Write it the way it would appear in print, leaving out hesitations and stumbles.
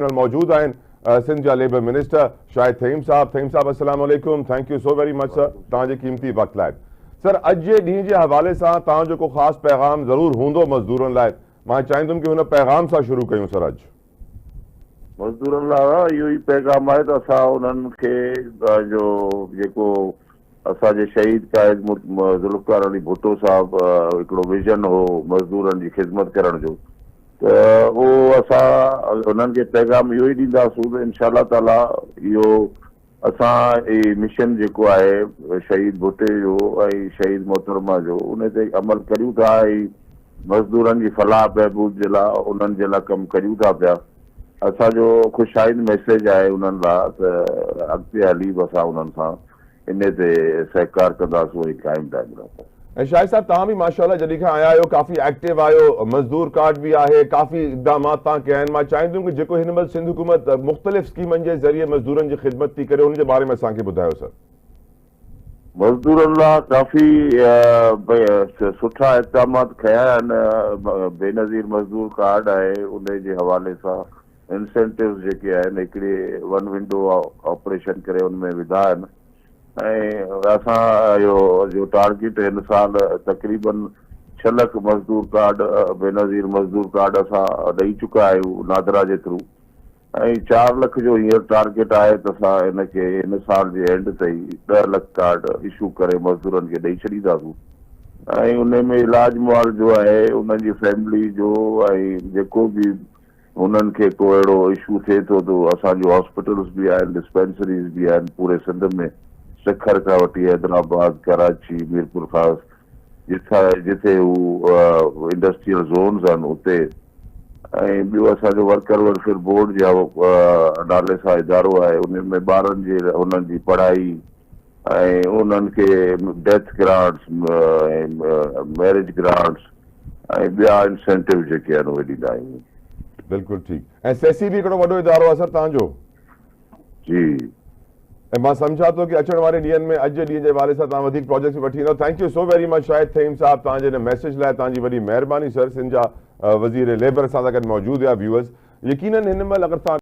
مهل موجود آهن سنڌ جا ليبر منسٽر شاهد ٿهيم صاحب. ٿهيم صاحب، السلام عليڪم، thank you so very much sir توهان جي قيمتي وقت لاء. سر، اڄ جي ڏينهن جي حوالي سان توهان جو ڪو خاص پيغام ضرور هوندو مزدورن لاء. مان چاهيندم ڪه هن پيغام سان شروع ڪيون سر اڄ. مزدورن لاء اهو ئي پيغام آهي ته اسان انهن کي جو جيڪو اسان جي شهيد قائد ذوالفقار علي ڀٽو صاحب هڪڙو ويزن هو مزدورن جي خدمت ڪرڻ جو، ته اهو اسان انهن کي پيغام اهو ئي ڏينداسون ته انشاء الله تعاليٰ اهو اسان هي مشن جيڪو آهي شهيد ڀٽي جو ۽ شهيد محترمه جو، ان تي عمل ڪريون ٿا ۽ مزدورن جي فلاح بهبود جي لاء انهن جي لاء ڪم ڪريون ٿا پيا. اسان جو خوش آئند ميسيج آهي انهن لاء ته اڳتي هلي به اسان انهن سان انهي تي سهڪار ڪنداسون ۽ قائم دائم رهنداسون. ۽ شاهد صاحب، توهان به ماشاء الله جڏهن کان آيا آهيو ڪافي ايڪٽو آهيو، مزدور ڪارڊ به آهي، ڪافي اقدامات توهان ڪيا آهن. مان چاهيندم ڪه جيڪو هن مهل سنڌ حڪومت مختلف اسڪيمن جي ذريعي مزدورن جي خدمت ٿي ڪري، ان جي باري ۾ اسان کي ٻڌايو سر. مزدورن لاء ڪافي سٺا اقدامات کنيا آهن، بينظير مزدور ڪارڊ آهي، انهي جي حوالي سان انسينٽوز جيڪي آهن هڪڙي ون ونڊو آپريشن ڪري ان ۾ وڌا آهن ۽ اسان اهو جو ٽارگيٽ هن سال تقريبن 6 لک مزدور ڪارڊ، بينظير مزدور ڪارڊ اسان ڏئي چڪا آهيون نادرا جي ٿرو ۽ 4 لک جو هينئر ٽارگيٽ آهي ته اسان ان کي هن سال جي اينڊ تائين 10 لک ڪارڊ اشو ڪري مزدورن کي ڏئي ڇڏينداسون ۽ ان ۾ علاج معالجو آهي انهن جي فيملي جو ۽ جيڪو به هنن کي ڪو اهڙو اشو ٿئي ٿو ته اسان جون هاسپيٽلز به آهن، ڊسپينسريز به آهن پوري سنڌ ۾ سکر کان وٺي حيدرآباد، ڪراچي، ميرپورخاص جٿان جٿي هو انڊسٽريل زونز آهن اتي ۽ ٻيو اسان جو ورڪر ويلفيئر بورڊ جي نالي سان ادارو آهي ان ۾ ٻارن جي هنن جي پڙهائي ۽ انهن کي ڊيٿ گرانٽس ۽ ميرج گرانٽس ۽ ٻيا انسينٽو جيڪي آهن اهي ڏيندا آهيون. بلڪل ٺيڪ. ۽ سيسي به هڪڙو وڏو ادارو آهي سر توهان جو. جي. ۽ مان سمجهان ٿو ڪي اچڻ واري ڏينهن ۾ اڄ جي ڏينهن جي حوالي سان توهان وڌيڪ پروجيڪٽس به وٺي ايندؤ. Thank you so very much Shahid Thaheem صاحب، توهان جي هن ميسيج لاء توهان جي وڏي مهرباني سر. سنڌ جا وزير ليبر اسان سان گڏ موجود هيا. ويوئرز، يقينن هن مهل اگر توهان.